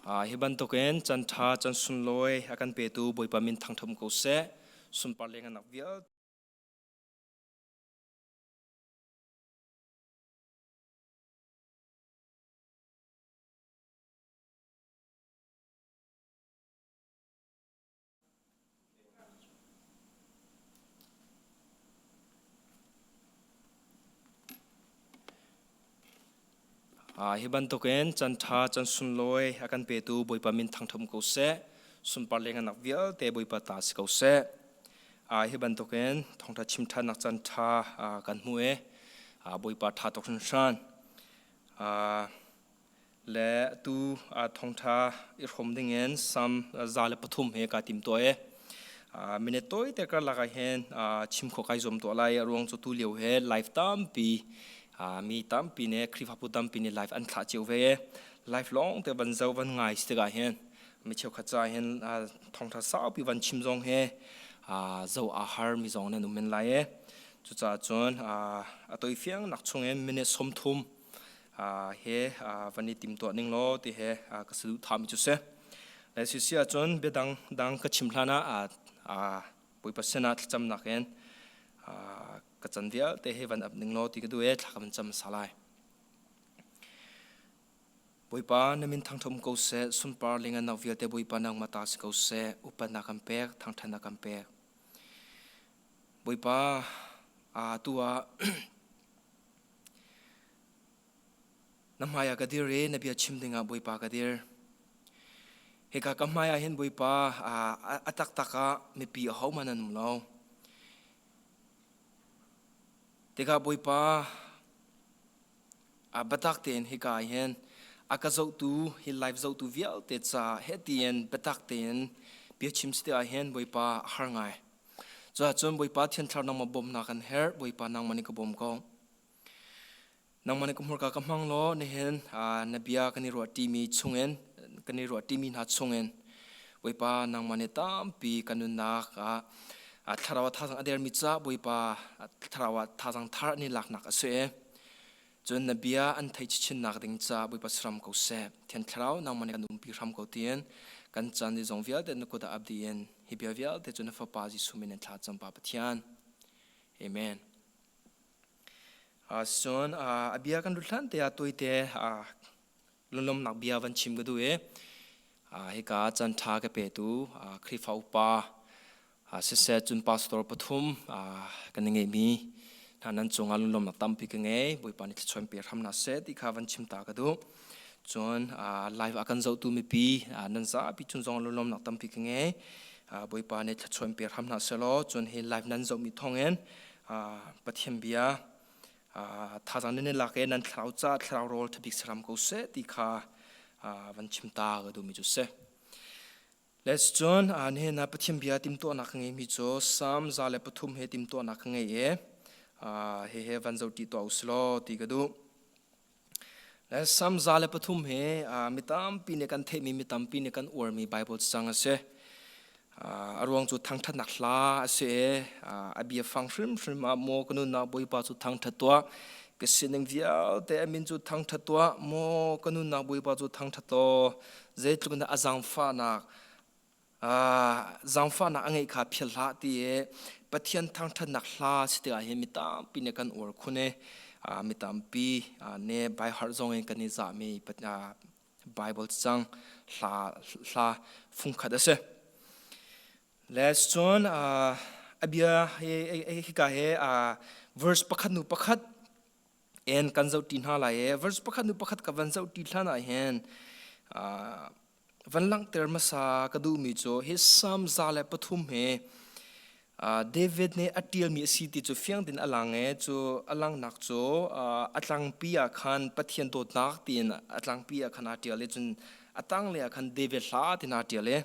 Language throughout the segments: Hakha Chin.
Hi bantukin can ṭha can sunlawi a kan petu Bawipa min thangṭhat ko seh. Sunpar le ngannak vialte Hi bantukin can ṭha can sunlawi a kan petu Bawipa min thangṭhat ko seh. Sunpar le ngannak vialte Bawipa ta si ko seh. Hi bantukin thawngṭha chim ṭhannak can ṭha kan hmu i Bawipa ṭha tuk hringhran. Le atu thawngṭha i hrawm dingin Salm 103 he kaa tim tuah i minute tawite karlak ah hin chim khawh kai zuam tuah lai. A ruang cu tu lio he live tampi mi tampi nih Khrihfabu tampi nih live an thlah cio ve i live lawng te van zoh van ngai si tikah hin mi cheukhat ca hin thawngṭha saupi van chim zong hi zoh aa har mi zong nan um men lai i cucaah cun a toifiang nak chungin minute 30 he van i timtuah ning law ti he ka saduhthahmi cu si. Le sisi ahcun biadang dang ka chim hlan ah Bawipa sinah thlacamnak in ka can vialte he van ap ning law ti ka duh i thla ka van cam hmasa lai. Bawipa na min thangṭhat ko seh, sunpar le ngannak vialte Bawipa nangmah ta si ko seh, upatnak kan pek, thangṭhatnak kan pek. Bawipa tu ah Na hmaiah ka dir i na bia chim dingah Bawipa ka dir. Hika ka hmaiah hin Bawipa a taktak ah mipi ahohmanh an um lo. Tikah Bawipa biatak tein hika ah hin a ka zohtu hi live zohtu vialte ca he tiin biatak tein bia chim si tikah hin Bawipa a har ngai. Cuahcun Bawipa Thiangthlarau nangmah bawmhnak kan herh, Bawipa nangmah nih ka bawm ko. Nangmah nih ka hmurka ka hmang law nihin na bia kan i ruahṭimi chungin kan i ruahṭimi hna chungin Bawipa nangmah nih tampi kan nunnak ah thlarau ah thazaang a dermi ca Bawipa thlarau ah thazaang thar an i laknak a si i cun na bia an theih chinchinnak ding ca Bawipa si ko seh. Thiang Thlarau nangmah nih kan umpi hram ko tiin kan caan ni zong vialte na kut ah ap dih in hi bia vialte cu na Fapa Jesuh min in thla cam Pa Pathian. Amen. Cun a bia kan lut hlan te ah tawite lunglawmhnak bia van chim ka duh i hika caan ṭha ka petu Khrihfa upa siseh cun pastor pathum kan i ngeihmi hna nan cungah lunglawmhnak tampi ka ngei. Bawipa nih thluachuah in pe hram hna seh ti kha van chim ta ka duh. Cun live a kan zohtu mipi nan zapi cung zong lunglawmhnak tampi ka ngei. Bawipa nih thluachuah in pe hram hna seh law cun hi live nan zohmi thawngin Pathian bia thazaang nan i lak i nan thlarau ca thlarau rawl ṭhabik saram ko seh ti kha van chim ta ka duhmi cu si. Let's cun nihin ah Pathian bia timtuahnak ka ngeimi cu Psalm 103 he timtuahnak ka ngei i hihi van zohṭi tuah u sih law ti ka duh. Psalm 103 hi mi tampi nih kan theihmi mi tampi nih kan uarmi Bible cang a si. A ruang cu thangṭhatnak hla a si i a biafang hrimhrim ah maw ka nunnak Bawipa cu thangṭhat tuah ka sining vialte a min cu thangṭhat tuah maw ka nunnak Bawipa cu thangṭhat law zeitluk in dah a zaangfahnak zaangfahnak a ngeih kha philh hlah ti i Pathian thangṭhatnak hla si tikah hin mi tampi nih kan uar khun i mi tampi nih by heart zong in kan i zahmi Bible cang hla hla fungkhat a si. Le cun a bia hika he verse pakhat nu pakhat en kan zoh ti hna lai i verse pakhat nu pakhat ka van zoh ti hlan ah hin Van langhter hmasa ka duhmi cu hi Salm 103 hi David nih a ṭialmi a si ti cu fiang tein a lang i cu a langhnak cu a tlangpi ah khan Pathian dawtnak tiin a tlangpi ah khan aa ṭial i cun a tanglei ah khan David hla tiin aa ṭial i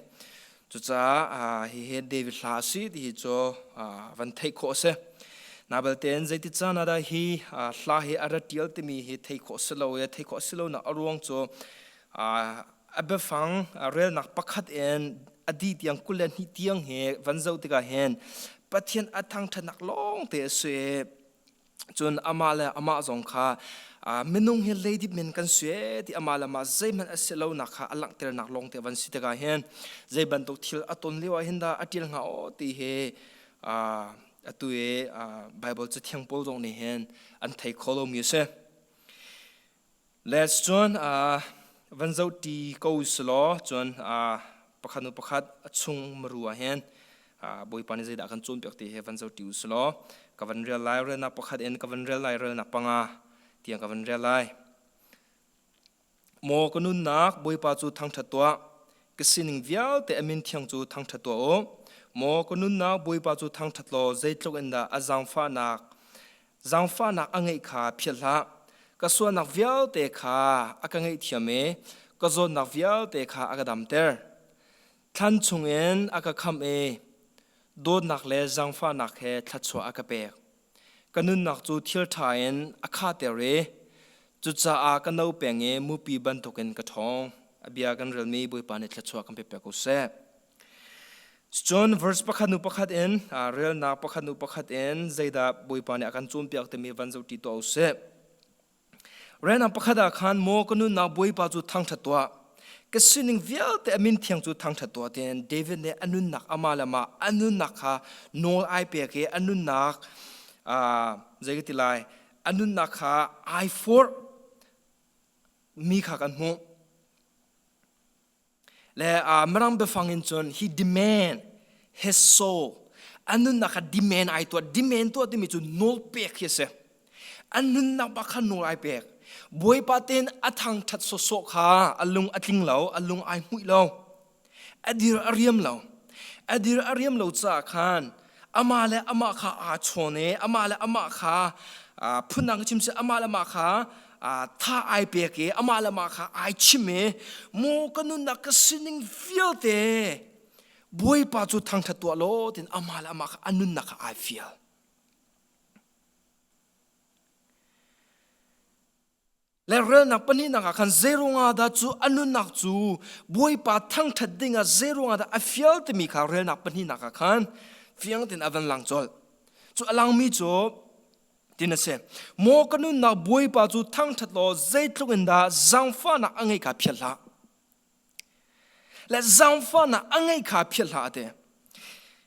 cucaah hihi David hla a si ti hi cu van theih khawh a si. Nabalte in zeiti caan ah dah hi hla hi a ra ṭial timi hi theih khawh a si lo i theih khawh a si lonak a ruang cu A biafang relnak pakhat in a dih tiang 22 tiang hi van zoh tikah hin Pathian a thangṭhatnak lawng te a si i cun amah le amah zong kha Minung hi leidip men kan si ti ama lama zeihmanh a si lo nak kha a langhternak lawng te van si tikah hin zei bantuk thil a ton lio ah hin dah a ṭial hnga aw ti hi atu i Bible cathiang pawl zong nih hin an thei kho lomi a si. Let's cun van zoh ṭi ko selaw cun pakhat hnu pakhat a chung maru ah hin Bawipa nih zeidah kan cawnpiak ti hi van zoh ṭi u selaw ka van rel lai relnak pakhat in ka van rel lai relnak panga tiang ka van rel lai. Maw ka nunnak Bawipa cu thangṭhat tuah ka sining vialte a min thiang cu thangṭhat tuah u. Maw ka nunnak Bawipa cu thangṭhat law zeitluk in dah a zaangfahnak zaangfahnak a ngeih kha philh hlah. Ka sualnak vialte kha a ka ngaihthiam i ka zawtnak vialte kha a ka damter. Thlan chungin a ka khamh i dawtnak le zaangfahnak he thluachuah a ka pek. Ka nunnak cu thil ṭha in a khahter i cucaah ka no peng i mupi bantukin ka ṭhawng. A bia kan relmi Bawipa nih thluachuah kan pe pek ko seh. Cun verse pakhat hnu pakhat in relnak pakhat hnu pakhat in zeidah Bawipa nih a kan cawnpiak timi van zoh ṭi tuah u sih. Relnak pakhat ah khan maw ka nunnak Bawipa cu thangṭhat tuah. Ka sining vialte a min thiang cu thangṭhat tuah tiin David nih a nunnak amah le amah a nunnak kha nawl ai pek i a nunnak zei ka ti lai a nunnak kha ai forh mi kha kan hmuh. Le Mirang biafang in cun he demand his soul. A nunnak kha demand ai tuah. Demand tuah timi cu nawl pek hi a si. A nunnak bak kha nawl ai pek. Bawipa tein a thangṭhat sawsawh kha a lung a tling lo, a lung ai hmuih lo. A dir a riam lo. A dir a riam lo caah khan amah le amah kha aa chawn i amah le amah kha phundang chim si amah le amah kha tha ai pek i amah le amah kha ai chim i maw ka nunnak ka sining vialte Bawipa cu thangṭhat tuah law tin amah le amah kha a nunnak kha ai fial. Le relnak pahnihnak ah khan zeiruangah dah cu a nunnak cu Bawipa thangṭhat dingah zeiruangah dah a fial timi kha relnak pahnihnak ah khan fiang tein a van lang colh. Cu a langmi cu tin a si. Maw ka nunnak Bawipa cu thangṭhat law zeitluk in dah zaangfahnak a ngeih kha phiat hlah. Le zaangfahnak a ngeih kha philh hlah te.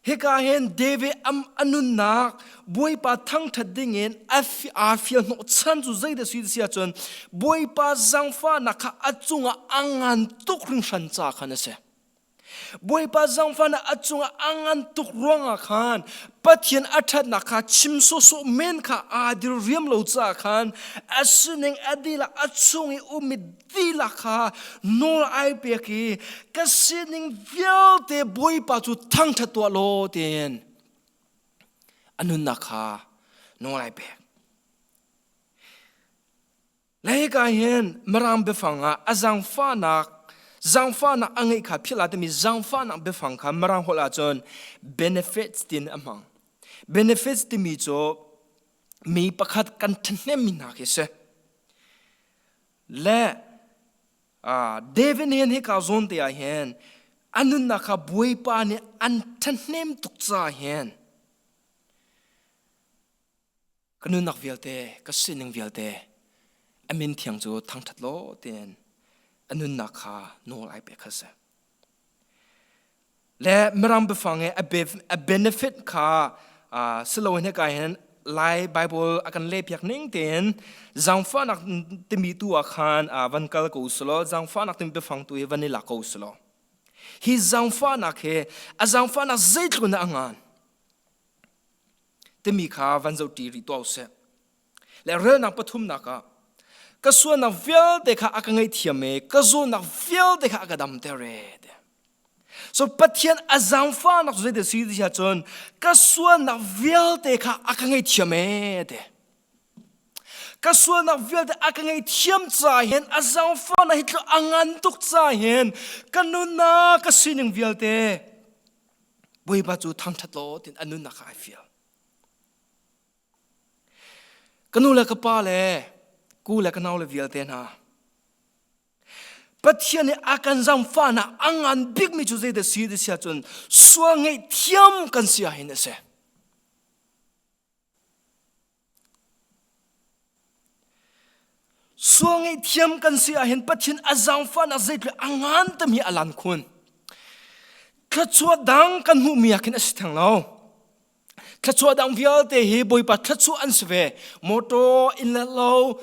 Hika hin David a nunnak Bawipa thangṭhat dingin aa fial hnawh chan cu zeidah si si ahcun Bawipa zaangfahnak kha a cungah a ngan tuk hringhran ca khan a si. Bawipa zaangfahnak a cungah a ngan tuk ruangah khan Pathian a ṭhatnak kha chim sawhsawh men kha aa dirriam lo caah khan a sining a dihlak a chung i ummi dihlak kha nawl ai pek i ka sining vialte Bawipa cu thangṭhat tuah law tiin a nunnak kha nawl ai pek. Le hika hin Mirang biafang ah a zaangfahnak zaangfahnak a ngeih kha philh ah timi zaangfahnak biafang kha Mirang holh ahcun benefits tin a hmang. Benefits timi cu mi pakhat kan ṭhahnemmi hna khi a si. Le David nih hin hika zawn te ah hin a nunnak kha Bawipa nih an ṭhahnem tuk caah hin ka nunnak vialte ka sining vialte a min thiang cu thangṭhat law tiin a nunnak kha nawl ai pek kha si. Le Mirang biafang i a benefit kha siloin hika hin Lai Bible a kan lehpiak ning tein zaangfahnak timi tu ah khan van kal ko usulaw zaangfahnak timi biafang tu hi van i lak ko usulaw hi zaangfahnak hi a zaangfahnak zeitluk in dah a ngan timi kha van zoh ṭi rih tuah usih. Le relnak pathumnak ah ka sualnak vialte kha a ka ngaihthiam i ka zawtnak vialte kha a ka damter e. So Pathian a zaangfahnak cu zeidah si ti ahcun ka sualnak vialte kha a ka ngaihthiam e ti. Ka sualnak vialte a ka ngaihthiam ca hin a zaangfahnak hi tluk a ngan tuk ca hin ka nunnak ka sining vialte Bawipa cu thangṭhat law tin a nunnak kha ai fial. Ka nu le ka pa le ku le ka nau le vialte hna Pathian nih a kan zaangfahnak a ngan bikmi cu zeidah si ti si ahcun sual ngaihthiam kan si ahhin a si. Sual ngaihthiam kan si ahhin Pathian a zaangfahnak zeitluk a ngan timi a lan khun. Thluachuah dang kan hmuhmi ah khin a si theng lo. Thluachuah dang vialte hi Bawipa thluachuah an si ve. Motor, inn le lo,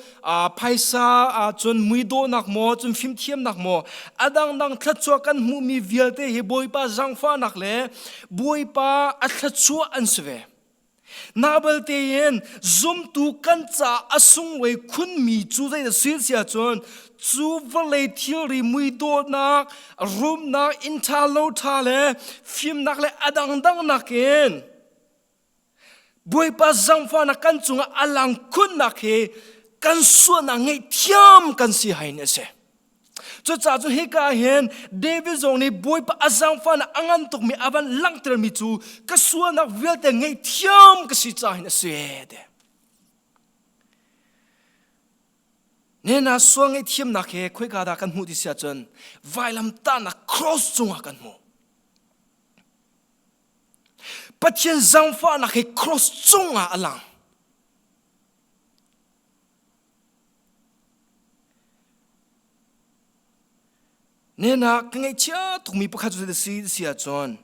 phaisa, cun muidawhnak maw, cun fimthiamnak maw, a dangdang thluachuah kan hmuhmi vialte hi Bawipa zaangfahnak le Bawipa a thluachuah an si ve. Nabal tein zumtu kan ca a sunglawi khunmi cu zei a si si ahcun cu vawlei thilri muidawhnak, rumnak, inn ṭha lo ṭha le fimnak le a dangdang nakin Bawipa zangfahnak kan cungah a lang khunnak hi kan sualnak ngaihthiam kan si hain a si. Cucaah cun hika ah hin David zong nih Bawipa a zaangfahnak a ngan tukmi a van langhtermi cu ka sualnak vialte ngaihthiam ka si caah hin a si ti. Nena sual ngaihthiamnak he khoika dah kan hmuh ti si ahcun vailamtahnak cross cungah kan hmuh. Pathian zaangfahnak hi cross cungah a lang. Nihin ah ka ngaihchia tukmi pakhat cu si si ahcun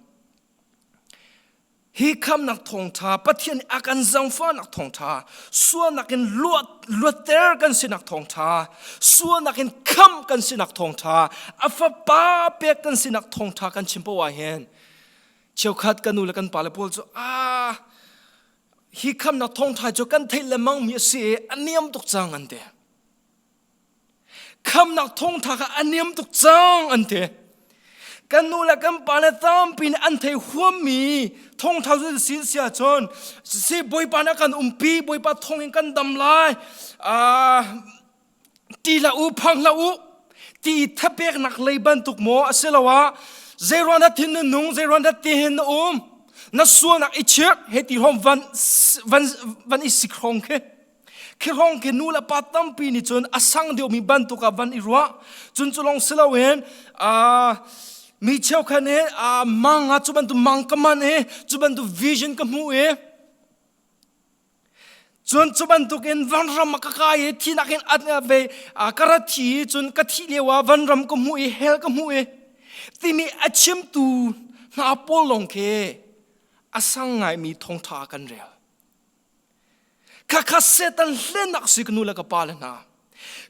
hi khamnak thawngṭha Pathian nih a kan zangfahnak thawngṭha sualnak in luat luatter kan sinak thawngṭha sualnak in khamh kan sinak thawngṭha a fapa pek kan sinak thawngṭha kan chim poah hin cheukhat kan nu le kan pale pawl cu ah Hi khamnak thawngṭha cu kan theih lengmang mi a si i a niam tuk cang an ti. Khamnak thawngṭha kha a niam tuk cang an ti. Kan nu le kan pa le tampi nih an thei huammi thawngṭha cu si si ahcun si Bawipa nih a kan umpi, Bawipa thawng in kan dam lai. Ti hlah u phang hlah u ti thapeknak lei bantuk maw asiloah zeiruang dah thin na nung zeiruang dah ti hin na um na sualnak i chirh he ti hom van van van i sik hrawng khi khi hrawng khi nu le pa tampi nih cun a sang deuhmi bantuk ah van i ruah cun cu lawng si loin mi cheukhat nih mang ah cu bantuk mang ka man i cu bantuk vision ka hmu i Cun cu bantukin vanram ah ka kai i thinak in at ve ka ra thi i cun ka thih lio ah vanram ka hmuh i hell ka hmuh i timi a chimtu hna pawl lawng khi a sang ngaimi thawngṭha kan rel. Khakha Satan hlennak si ka nu le ka pa le hna.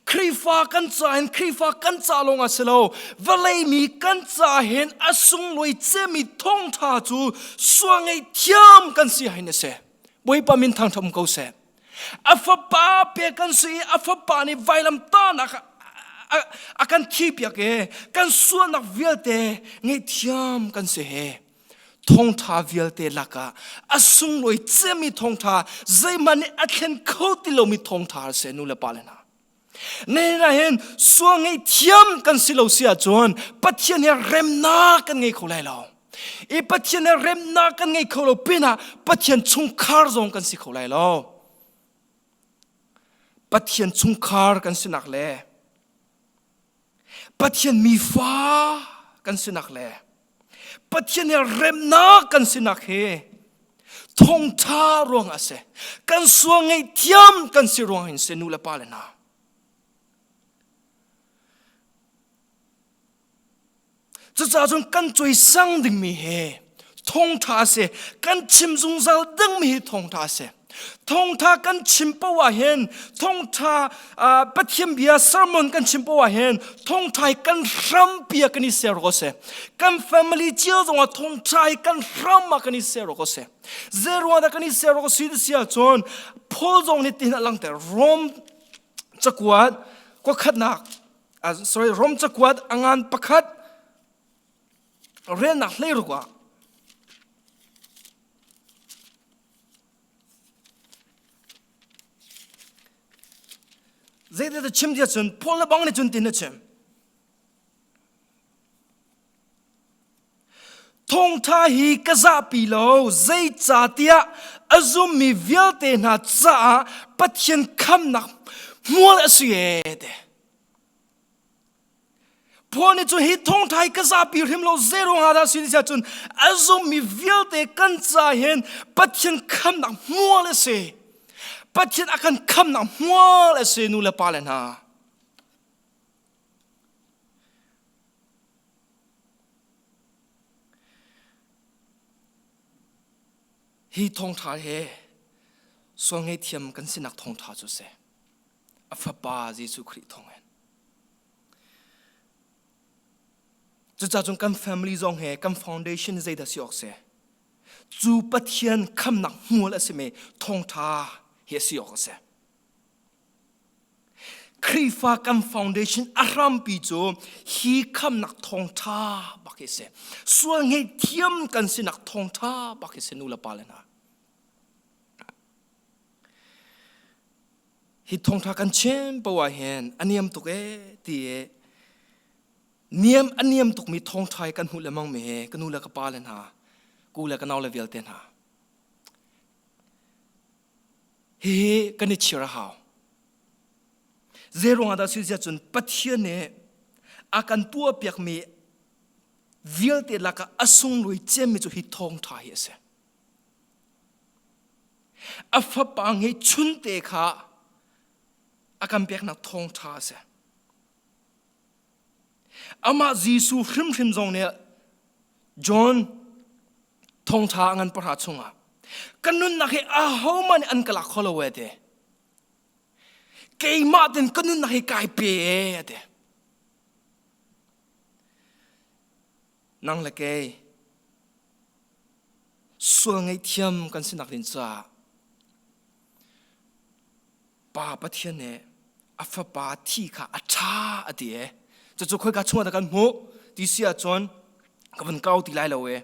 Khrihfa kan ca hin Khrihfa kan ca lawng a si lo. Vawlei mi kan ca hin a sunglawi cemi thawngṭha cu sual ngeihthiam kan si hin a si. Bawipa min thangṭhat um ko seh. A fapa pe kan si i a fapa nih vailam tahnak a kan thihpiak i kan sualnak vialte ngeihthiam kan si he. Thawngṭha vialte lakah a sunglawi cemmi thawngṭha zeihmanh nih a thlen kho ti lomi thawngṭha a si nu le pa le hna. Nihin ah hin sual ngeihthiam kan si lo si ahcun Pathian he remnak kan ngei kho lai lo. I Pathian he remnak kan ngei kho lo pinah Pathian chungkhar zong kan si kho lai lo. Pathian chungkhar kan sinak le Pathian mifa kan sinak le Pathian he remnak kan sinak hi thawngṭha ruang a si. Kan sual ngaihthiam kan si ruang hin si nu le pa le hna. Cucaah cun kan cuaisang dingmi hi thawngṭha a si. Kan chim zungzal dingmi hi thawngṭha a si. Thawngṭha kan chim paoh ah hin thawngṭha Pathian bia sermon kan chim paoh ah hin thawngṭha hi kan hrampi ah kan i ser awk a si. Kan family cio zongah thawngṭha hi kan hram ah kan i ser awk a si. Zeiruang dah kan i ser awk a si ti si ahcun Paul zong nih tihin a langhter. Rom cakuat kuakhatnak sorry Rom cakuat a ngan pakhat relnak hleiruk ah Zeidah chim ti ahcun Paul le bang nih cun tin a chim. Thawngṭha hi ka zahpi lo zeicahtiah a zummi vialte hna caah Pathian khamnak hmual a si ee ti. Paul nih cun hi thawngṭha hi ka zapi hrim lo zeiruang ah dah si ti cun a zummi vialte kan ca hin Pathian khamnak hmual a si. Pathian a kan khamnak hmual a si nu le pa le hna. Hi thawngṭha he sual ngaihthiam kan sinak thawngṭha cu si. A fapa Jesuh Khrih thawngin. Cucaah cun kan family zong he kan foundation zeidah si awk si? Cu Pathian khamnak hmual a simi thawngṭha hi a si awk a si. Khrihfa kan foundation a hrampi cu hi khamnak thawngṭha bak hi si. Sual ngeihthiam kan sinak thawngṭha bak hi si nu le pa le hna. Hi thawngṭha kan chim poah hin a niam tuk ee ti i niam a niam tukmi thawngṭha hi kan hmuh lengmang mi hi ka nu le ka pa le hna, ku le ka nau le vialte hna. Hihi kan i chir a hau. Zeiruang ah dah si cun Pathian nih a kan tuahpiakmi vialte lakah a sunglawi cemmi cu hi thawngṭha hi a si. A fapa nge chunte kha a kan peknak thawngṭha a si. Amah Jesuh hrimhrim zong nih John thawngṭha a ngan pahra chungah ka nunnak hi ahohmanh nih an ka lak kho lo e ti. Keimah ten ka nunnak hi kai pe e ti. Nang le kei sual ngaihthiam kan sinak ding caah Pa Pathian nih a fapa thi kha a ṭha a ti e. Cucu khoika chungah dah kan hmuh ti si ahcun ka van kau ti lai lo e.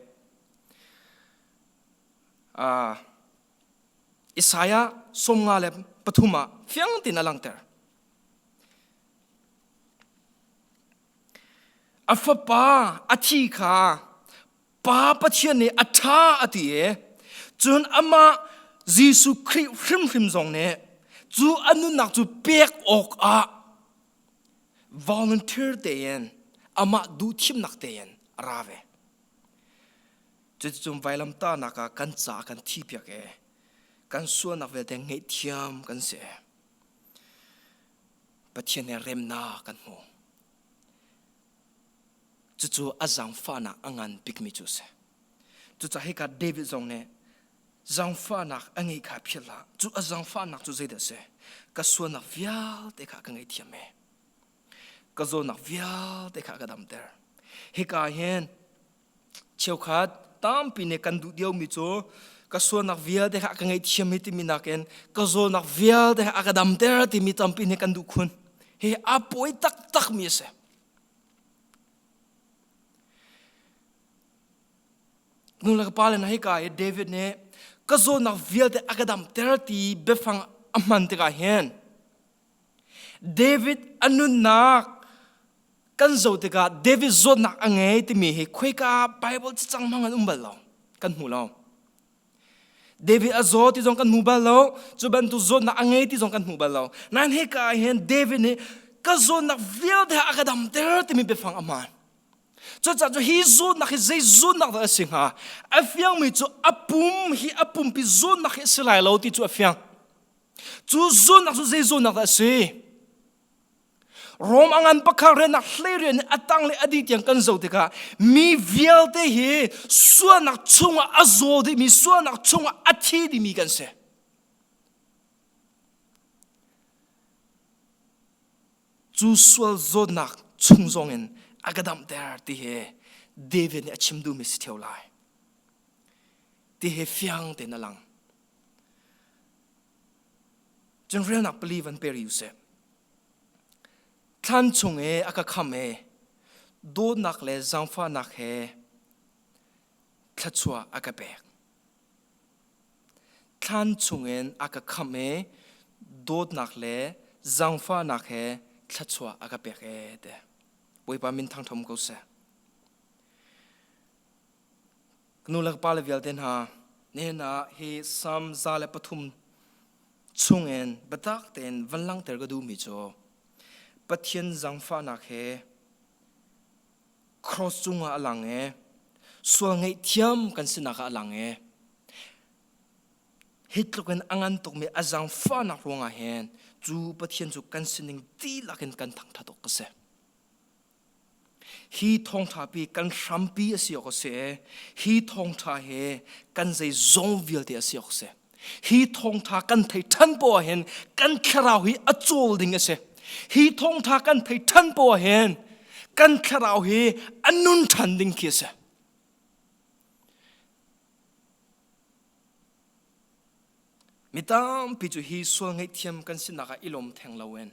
Uh, Isaiah 53 ah fiang tein a langhter. A fapa a thi kha Pa Pathian nih a ṭha a ti i cun amah Jesuh Khrih hrimhrim zong nih cu a nunnak cu pek awkah volunteer tein amah duhthimnak tein a ra ve. Cuticun vailamtahnak ah kan ca kan thipiak i kan sualnak vialte ngaihthiam kan si. Pathian he remnak kan hmu. Cucu a zaangfahnak a ngan bikmi cu a si. Cucaah hika David zong nih zaangfahnak a ngeih kha philh hlah. Cu a zaangfahnak cu zeidah a si? Ka sualnak vialte kha ka ngaihthiam e. Ka zawtnak vialte kha ka damter. Hika hin cheukhat tampi nih kan duh diomi cu ka sualnak vialte kha ka ngaihthiam hi timi nakin ka zawtnak vialte kha a ka damter timi tampi nih kan duh khun. Hi a pawi taktakmi a si. Nu le ka pa le na hika i David nih ka zawtnak vialte a ka damter ti biafang a hman tikah hin David a nunnak kan zoh tikah David zawtnak a ngei timi hi khoika Bible cacang hmang an um bal lo kan hmu lo. David a zaw ti zong kan hmu bal lo. Cu bantuk zawtnak a ngei ti zong kan hmu bal lo. Nain hika ah hin David nih ka zawtnak vialte a ka damter timi biafang a hmaan. Cucaah cu hi zawtnak hi zei zawtnak dah a si hnga? A fiangmi cu a pum hi a pumpi zawtnak hi a si lai lo ti cu a fiang. Cu zawtnak cu zei zawtnak dah a si? Rom a ngan pakhat riannak hlei rian a tang le a dih tiang kan zoh tikah mi vialte hi sualnak chungah a zaw dihmi sualnak chungah a thi dihmi kan si. Cu sual zawtnak chung zongin a ka damter ti hi David nih a chim duhmi si theo lai. Ti hi fiang tein a lang. Cun relnak pali van pe rih usih. Thlan chung i a ka kham i dawtnak le zaangfahnak he thluachuah a ka pek. Thlan chungin a ka khamh i dawtnak le zaangfahnak he thluachuah a ka pek ee ti. Bawipa min thangṭham ko seh. Ka nu le ka pa le vialte hna, nihin ah hi Salm 103 chungin biatak tein van langhter ka duhmi cu Pathian zaangfahnak he cross cungah a lang i sual ngaihthiam kan sinak ah a lang i hi tluk in a ngan tukmi a zaangfahnak ruangah hin cu Pathian cu kan sining dihlak in kan thangṭhat awk a si. Hi thawngṭha pi kan hrampi a si awk a si i hi thawngṭha hi kan zeizong vialte a si awk a si. Hi thawngṭha kan thei ṭhan poah ah hin kan thlarau hi a cawl ding a si. Hi thawngṭha kan thei ṭhan poah ah hin kan thlarau hi a nun ṭhan ding khi a si. Mi tampi cu hi sual ngaihthiam kan sinak ah i lawm theng loin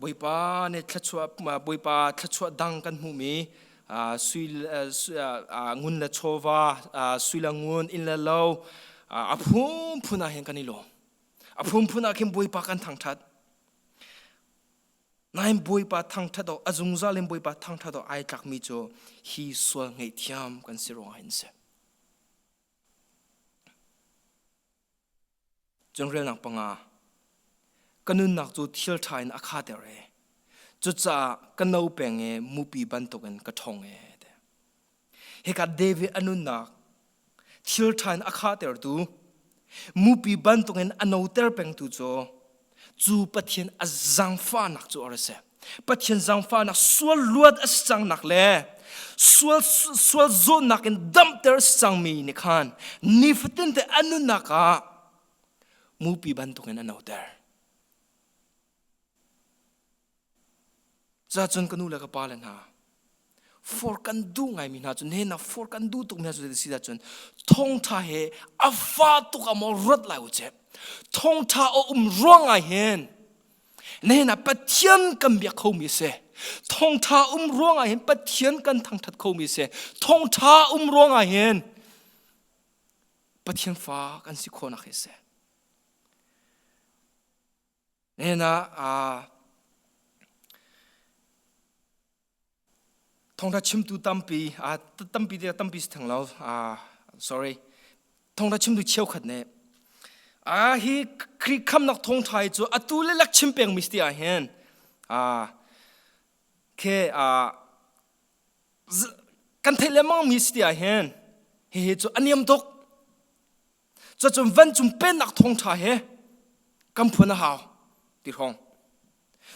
Bawipa nih thluachuah Bawipa thluachuah dang kan hmuhmi sui ngun le chawva sui le ngun inn le lo a phunphun ah hin kan i lawm. A phunphun ah khin Bawipa kan thangṭhat. Nain Bawipa thangṭhat awk a zungzal in Bawipa thangṭhat awk ai tlakmi cu hi sual ngaihthiam kan si ruangah hin si. Cun relnak panga ka nunnak cu thil ṭha in a khater e. Cucaah ka no peng i mupi bantukin ka ṭhawng e. Hika David a nunnak thil ṭha in a khahtertu mupi bantukin a noter pengtu cu cu Pathian a zaangfahnak cu a ra si. Pathian zaangfahnak sual luat a si cangnak le sual sual zawtnak in damter a si cangmi nih khan nifatin te a nunnak ah mupi bantukin a noter. Cacun ka nu le ka pa le hna for kan duh ngaimi hna cu nena for kan duh tuk mi hna cu si cun thawngtha he a fa tuk a maw ruat lai u che thawngtha a um ruang ah hin nena Pathian kan biak kho mi si thawngtha um ruang ah hin Pathian kan thangthat kho mi si thawngtha um ruang ah hin Pathian fa kan si khawnak hi si Nihin ah thawngtha chimtu tampi tampi te tampi si theng lo sorry thawngtha chimtu cheukhat nih hi Khrih khamnak thawngtha hi cu atu le lak chim peng mi si ah hin khe kan theih lengmang mi si ah hin hihi cu a niam tuk Cucun vancung pennak thawngṭha he kan phun a hau ti hrawng.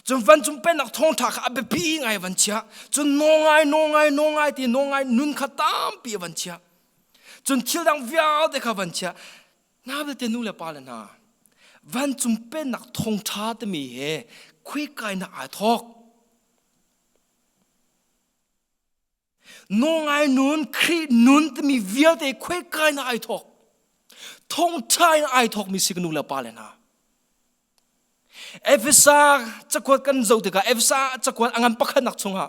Cun vancung pennak thawngṭha kha a biapi ngai van chiah. Cun nawngai, nawngai, nawngai ti nawngai nun kha tampi a van chiah. Cun thil dang vialte kha van chiah. Na belte nu le pa le hna, vancung pennak thawngṭha timi he khuikainak aa thawk. Nawngai nun, Khrih nun timi vialte khuaikai na ai thawk. Thawngṭha in ai thawkmi si ka nu le pa le hna. Efesa cakuat kan zoh tikah Efesa cakuat a ngan pakhatnak chungah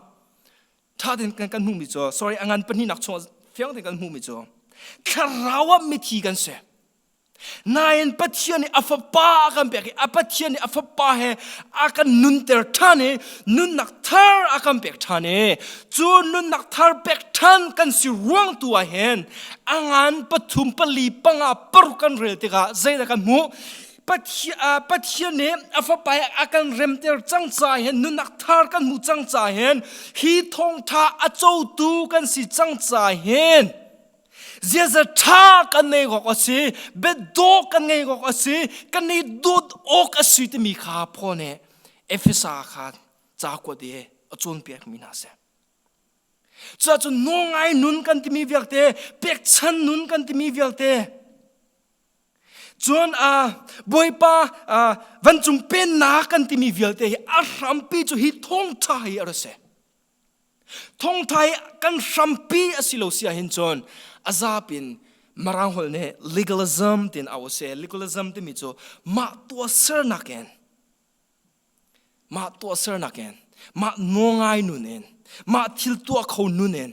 ṭha tein kan kan hmuhmi cu sorry a ngan pahnihnak chungah fiang tein kan hmuhmi cu thlarau ah mithi kan si. Nain Pathian nih a fapa a kan pek i a Pathian nih a fapa he a kan nunter ṭhan i nunnak thar a kan pek ṭhan i cu nunnak thar pek ṭhan kan si ruang tu ah hin a ngan pathum pali panga paruk kan rel tikah zeidah kan hmuh Pathian nih a fapa he a kan remter cang ca hin nunnak thar kan hmu cang ca hin hi thawngṭha a cotu kan si cang ca hin Ziaza ṭha kan ngei awk a si, biadawh kan ngei awk a si, kan i dawt awk a si timi kha Paul nih Efesa kha ca kuat i a cawnpiakmi hna a si. Cuahcun nawngai nun kan timi vialte, pekchan nun kan timi vialte, cun Bawipa vancung pennak kan timi vialte hi a hrampi cu hi thawngṭha hi a rak si. Thawngṭha hi kan hrampi a si lo si ahhin cun a zapin Mirang holh nih legalism tiin auh a si. Legalism timi cu mah tuahsernak in mah tuahsernak in mah nawngai nun in mah thil tuah kho nun in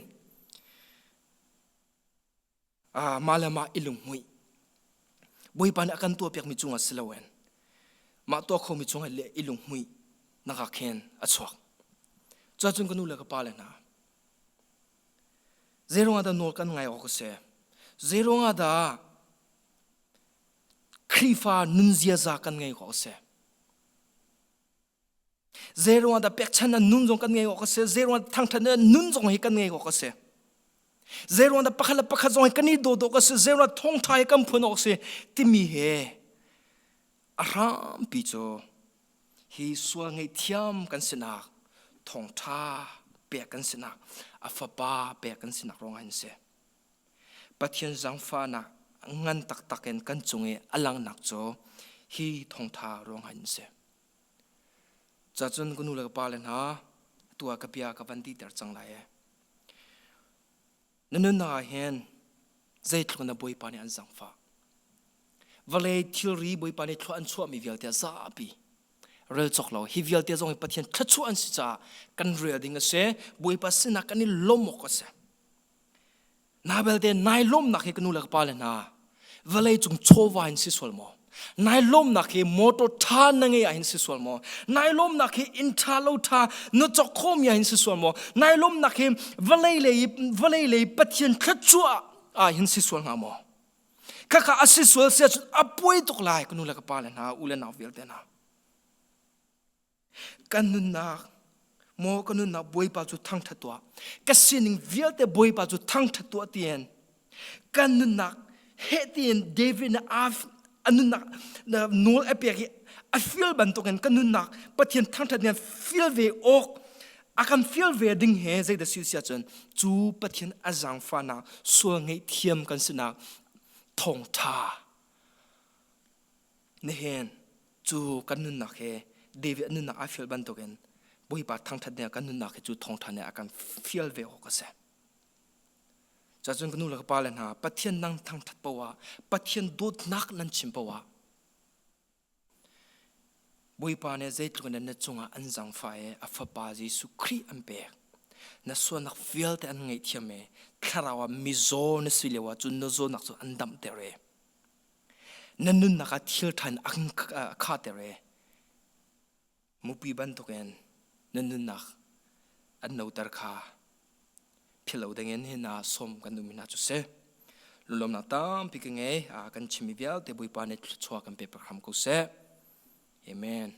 mah le mah i lunghmuih Bawipa nih a kan tuahpiakmi cungah si loin mah tuah khomi cungah le i lunghmuih nak ah khin a chuak. Cuahcun ka nu le ka pa le hna zeiruangah dah nawl kan ngai awk a si? Zeiruangah dah Khrihfa nun ziaza kan ngei awk a si? Zeiruangah dah pekchan an nun zong kan ngei awk a si? Zeiruangah thangṭhat nun zong hi kan ngei awk a si? Zeiruangah dah pakhat le pakhat zong hi kan i dawt awk a si? Zeiruangah thawngṭha hi kan phun awk a si? Timi he a hrampi cu hi sual ngaihthiam kan sinak thawngṭha. pek kan sinak a fapa pek kan sinak ruangah hin si. Pathian zangfahnak ngan taktak in kan cung i a langhnak cu hi thawngtha ruangah hin si. Cacun ka nu le ka pa le hna tu ah ka bia ka van dihter cang lai e. Na nunnak ah hin zeitluk na Bawipa nih an zangfah. Vawlei thilri Bawipa nih thlua an chuahmi vialte a zapi rel cawk lo. Hi vialte zong hi Pathian thluachuah an si caah kan rel ding a si. Bawipa sinah kan i lawm awk a si. Na belte nai lawmnak hi ka nu le ka pa le hna vawlei cung chawva in si sual maw? Nai lawmnak hi motor tha na ngei ah hin si sual maw? Nai lawmnak hi inn tha lo tha na cawk khomi ah hin si sual maw? Nai lawmnak hi vawlei lei vawlei lei Pathian thluachuah ah hin si sual hnga maw? Khakha a si sual sia cun a puai tuk lai ka nu le ka pa le hna u le nau vialte hna. Kan nunnak maw ka nunnak Bawipa cu thangṭhat tuah. Ka sining vialte Bawipa cu thangṭhat tuah tiin kan nunnak heh tiin David nih a nunnak nawl a pek i a feel bantukin kan nunnak Pathian thangṭhat nih feel ve awk a kan feel ve ding he zeidah si sia cun cu Pathian a zaangfahnak sual ngaihthiam kan sinak thawngṭha Nihin cu kan nunnak he David nunnak aa fial bantukin Bawipa thangṭhat nih kan nunnak hi cu thawngṭha nih a kan fial ve awk a si. Cacun ka nu le ka pa le hna Pathian nang thangṭhat poah Pathian dawtnak nan chim poah Bawipa nih zeitluk in na cungah an zangfah i a fapa Jesuh Khrih an pek. Na sualnak vialte an ngaihthiam i thlarau ah mizaw na si lio ah cun na zawtnak cu an damter i Na nunnak ah thil ṭha in a khahter i mupi bantukin na nunnak an noter kha philh lo dingin hin ah sawm kan duhmi hna cu si. Lunglawmhnak tampi ka ngei. Kan chimmi vialte Bawipa nih thluachuah kan pe hram ko seh. Amen.